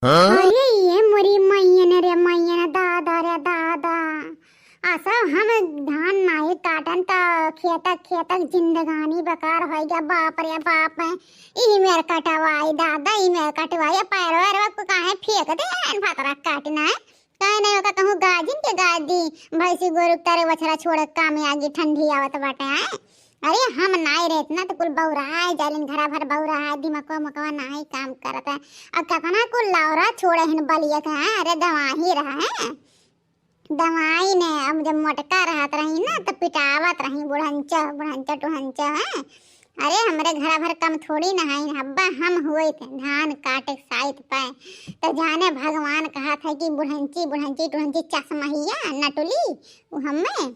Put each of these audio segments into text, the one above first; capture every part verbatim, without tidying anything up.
हाँ? अरे ये मोरी मैयन रे मैयन, दादा रे दादा। असो हम धान नाहीं काटन त खेतक खेतक जिंदगानी बेकार होइ गया, बाप रे बाप। ई मेर कटवाई दादा, ई मेर कटवाई, पैरवा वैरवा को काहे फेंक दे, एन फतरा काटना है। काहे नहीं ओका कहूँ गाजिन के गाज दी, भैंसी गोरु के तारे बछड़ा छोड़ के काम आगी, ठंडी आवत बाटे, आए। अरे हम नाई रहत ना तो कुल बौराए जालिन, घरा भर बौराए, दिमकवा मकवा नाई काम करत है। अब कितना कुल लौरा छोड़े हिन बलिया के, हैं? अरे दवाही रहा है, दवाई ने। अब जब मोटका रहत रही ना तो पिटावत रही बुढ़ंचा, बुढ़ंचा टुहंचा, हैं? अरे हमरे घरा भर कम थोड़ी ना है, हब्बा हम हुए थे धान काटे साइत पे, तो जाने भगवान कहा था कि बुढ़ंची, बुढ़ंची टुढ़ंची चश्महिया नटुली, वो हमें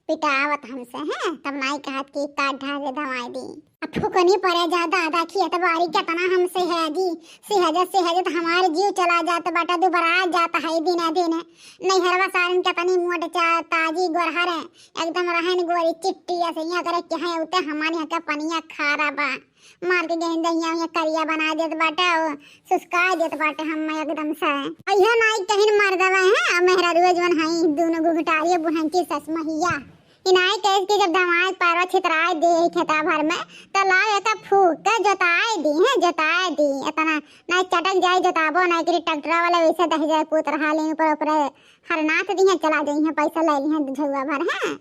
पिटावत हमसे हैं, तब नाई कहत कि काट ढाल दे दवाई दी। अब फुकनी पड़े जा दादा, खेत बारी कितना हमसे है जी, सेहजत सेहजत हमार जीव चला जात बाटा, दुबरा जात है दिने दिने। नैहरवा सारन कितनी मोट चा-, ताजी गोरहर है, एकदम रहन गोरी चिट्टी ऐसे यहाँ करे के हैं, उते हमारे यहाँ का पनिया खारा बा। मार के गहिन दहिया उहिया करिया बना देत बाटे, और सुस्का देत बाटे हम एकदम से। अइहे नाई कहिन मर्दवा है, और मेहररुआ जवन हई, दोनों गुगटारिये बुढ़ंची सस महिया। इनाई कहे कि जब दमाद पारवा छितराए दे खेता भर में, तो लाओ एका फूक के जोताए दी है, जोताए दी। इतना नाई चटक जाए जोताबो नाई करी, ट्रैक्टर वाला वैसे दही जाए पूत रहा ले ऊपर ऊपर हरनाथ दी है, चला जाई है, पैसा ले ली है झुआ भर है।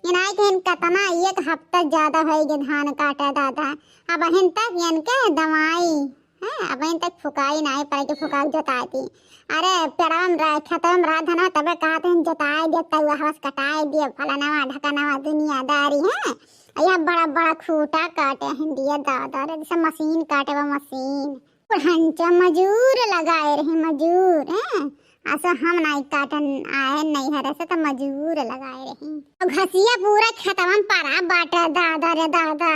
इनाई कहिन कतना एक हफ्ता ज्यादा होई गे धान काटा दादा, अबहिन तक इनके दवाई, हैं, अबहिन तक फुकाई नाई पड़े कि फुका के जोताई दी। अरे पेड़वा में रह, खेतवा में रह धनवा तबे कहत हैं जोताई दे, तउआ हवस कटाई दे, फलनवा ढकनवा दुनियादारी है। यह बड़ा बड़ा खूटा काटे हैं दिया दादा रे, जैसे मशीन काटे बा मशीन। बुढ़ंचा मजूर लगाए रही, मजूर, हैं? असो हम नाई काटन आए नैहर से, तो मजूर लगाए रही। अब घसिया पूरा खेतवन परा बाटे, दादा रे दादा।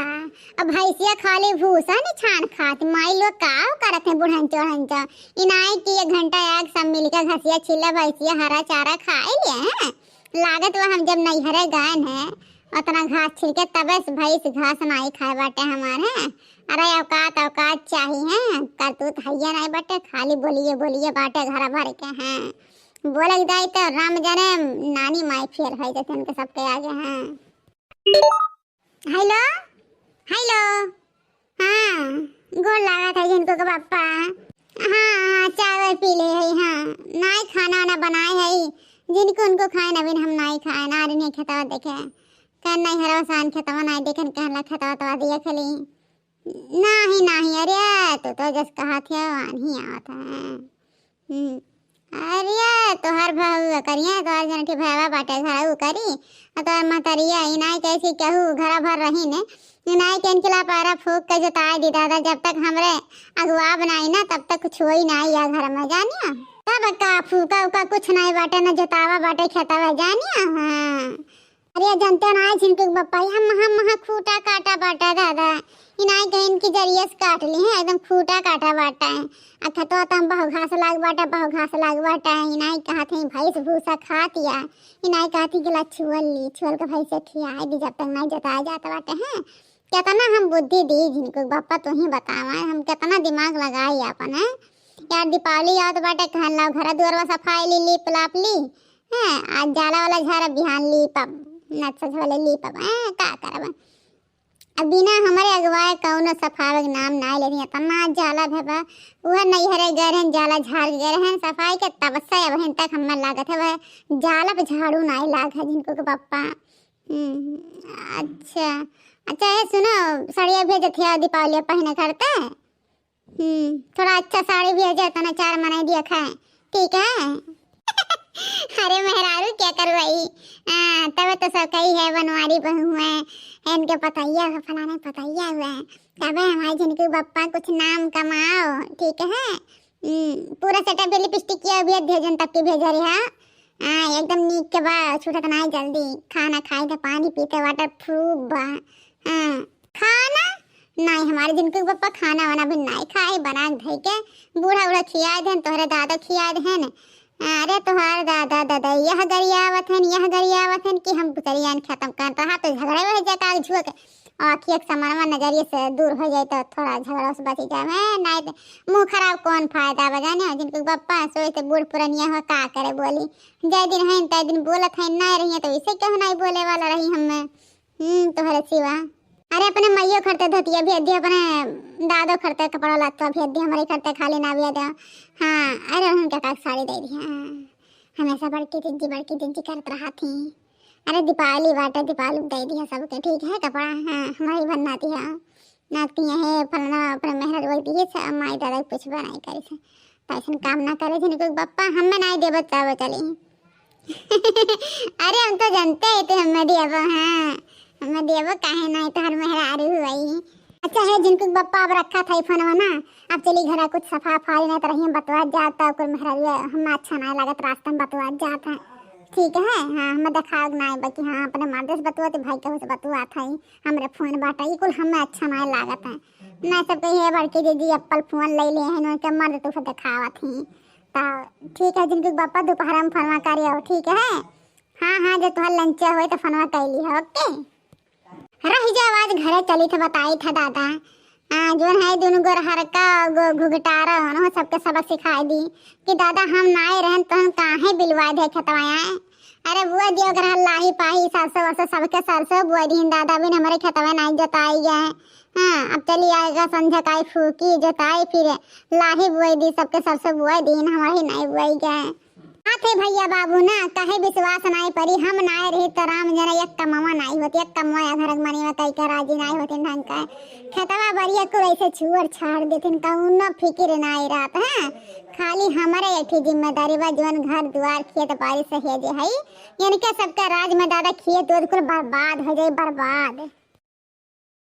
अब भैंसिया खाली भूसा निछान खात, माई लोग का करत हैं बुढ़ंचा उढ़ंचा। इनाई कि एक घंटा एक सब मिलके घसिया छिल्ला भैंसिया हरा चारा खाए लिए हैं। लागत बा हम जब नैहरे गए हैं, उतना घास छिलके तबे से भैंस घास नाई खाए बाटे हमारे। अरे औकात औकात चाहिए, करतूत हइये नाई बाटे, खाली बोलिए बोलिए बाटे घर भर के हैं। बोलक जाई तो राम जाने नानी माई फेल होइ जाते उनके सबके आगे हैं। हेलो, हेलो। हाँ, गोर लागत है जिनको के पापा। हाँ, हाँ, चाय वाय पी ले है, हाँ। नाई खाना वाना बनाए है, जिनको उनको खाए ना बिन हम नाई खाए, ना रही खेतवा देखे। कर नाई हरवा सान खेतवा नाई देखन, कहला खेतवा तवा दिया खली। नाही, नाही, अरे, तू तो जस कहत है, आन्ही आवत है। हम्म। अरे, तोहर भव-, करिया, तोहर जनठी भयवा बाटे, घरऊ करी। आ तोहर महतरिया, इनाई कैसी केहू घरा भर रही ने। इनाई के इनके ला पैरा फूक के जोताए दी दादा, जब तक हमरे अगुआ बनाई ना, तब तक कुछ होई नाई या घर में, जानिया। तब का फूका उका कुछ नाई बाटे, ना जोतावा बाटे खेतवा, जानिया। हाँ। अरे जनते ना झिनकू के बप्पा, हम, हम, हम खूटा काटा बाटा दादा। इनाई के इनकी जरिए से काट ली है, एकदम खूटा काटा बाटा है। आ खेतवा तो हम बहु घास लाग बाटा, बहु घास लाग बाटा है। इनाई कहत है भैंस भूसा खात या। इनाई कहत है कि ला छुअल ली, छुअल के भैंस खियाए दी, जब तक नाई जोताए जात बाटे हैं। कितना हम बुद्धि दी झिनकू के बप्पा, तू ही बतावा, हम कितना दिमाग लगाई आपन, हैं? यार दीपावली आवत बाटे, कहन लाओ घर दुआरवा सफाई ली, लीप लाप ली, हैं, आज जाला वाला झारा बिहान लीपब, नच सज वाले लीपब, हैं, का करब? अब बिना हमरे अगुवाए कौनो सफावे के नाम नाय लेनी, इतना जाला भे बा। उहे नैहरे गए रहन, जाला झार के गए रहन सफाई के, तब से अबहिन तक हमें लागत है वह जाला पे झाड़ू नाय लाग है झिनकू के पप्पा। हम्म, अच्छा, अच्छा, ये सुनो, सड़िया भेजत है दीपावली पहने करते। हम्म, थोड़ा अच्छा साड़ी भी हो जाए, तना चार मनाई दिया खाए, ठीक है? अरे मेहरारू क्या करवाई? हाँ, तब तो सब कही है बनवारी बहू है, इनके पतैया हुआ, फलाने पतैया हुआ है, तब हमारे झिनकू बप्पा कुछ नाम कमाओ, ठीक है? हम्म, पूरा सेटअप लिपस्टिक किया भी भेजन तक की भेजा रही है। हाँ, एकदम नीक के बा, छूटत ना जल्दी, खाना खाए थे, पानी पीते, वाटर प्रूफ बा। हाँ। खाना? नाई, हमारे झिनकू के पप्पा खाना वाना भी नाई खाए, बना के धई के बूढ़ा उढ़ा खियाए देन, तोहरे दादा खियाए देन। अरे तोहार दादा दादा यह गरियावत हन, यह गरियावत हन कि हम गुजरियान खत्म कर रहा, तो झगड़े वह जका झुक। आँखिया के समनवा नजरिए से दूर हो जाए तो थोड़ा झगड़ा से बची जाए। हैं, नाहीं तो मुँह खराब कौन फायदा बा, जाने हो, जिनको बप्पा सोचते बूढ़ पुरनिया हो का करे बोली, जय दिन है तय दिन बोलत है, नाहीं रहिए तो इसे क्यों नाहीं बोले वाला रही हमें। हम्म, तोहरे सिवा। अरे, अपने माइयो खरते धोतिया भेज दी, अपने दादो खरते कपड़ा लत्ता भेज दी, हमरे खरते खाली ना भेज दे। हाँ, अरे, उनके का साड़ी दे दी। हाँ, हमेशा बड़की जिज्जी, बड़की जिज्जी करत रहा थी। अरे, दीपावली बाटे, दीपावली दे दी है सबके, ठीक है, कपड़ा। हाँ, हमारी बनना थी। हाँ, नाती है फलना, अपने मेहरा बोल दी है, माई दादा के पूछबे नहीं करी से। तो ऐसन काम ना करे, जिनको बप्पा हमें नहीं देबो तब चली। अरे, हम तो जानते हैं तो हमें देबो, हाँ, हमें देबो, काहे नहीं, तो हर मेहरारू हुई। अच्छा है, जिनको बप्पा अब रखा था फोनवा ना, अब चली घरा कुछ सफा फारी नहीं तो रही, हम बतवा जाता, कुल मेहरारू हम अच्छा नहीं लगत, रास्ता में बतवा जात है। ठीक है, हाँ, हमें दिखाओ ना, बाकी हाँ, अपने मर्द से बतवा, तो भाई कहू से बतवा था, हमरे फोन बाटा, ये कुल हमें अच्छा नहीं लागत है। ना सब कही है, बड़की दीदी एप्पल फोन ले लिए हैं, उनके मर्द तो दिखावत ही। तो ठीक है, जिनको बप्पा दोपहर में फोनवा करियो, ठीक है? हाँ, हाँ, जो तोहर लंच होए तो फोनवा कर ली है, ओके? रह जा, आज घरे चली थे, बताई था दादा। आ, जोन है दुनु गोर हरका, गो घुघटारा, उन्हों सबके सबक सिखाई दी कि दादा हम नाए रहन तो हम काहे बिलवा दे खेतवा आए। अरे बुआ दियो घर लाही पाही सरसों वरसों सबके सरसों बुआ दीन दादा बिन हमरे खेतवा नहीं जोताई गए। हाँ, अब चली आएगा संझा काई फूकी जोताई फिर लाही बुआई दी सबके सरसों बुआई दीन हमारी नहीं बुआई गए। हाँ थे भैया बाबू ना, कहे विश्वास नाई परी, हम नाई रही तो राम जना एक कमावा नाई होती, एक कमावा या घर के मनीवा कई के राजी नाई होती ढंग का। खेतवा बरिया कुल ऐसे छुअर छाड़ देथिन, कौनो फिकिर नाई रहत है। खाली हमारे एक ही जिम्मेदारी बा, जौन घर दुआर खेत बाड़ी सहेजे हई, इनके सबके राज में दादा खेत ओत कुल बर्बाद हो जाई, बर्बाद।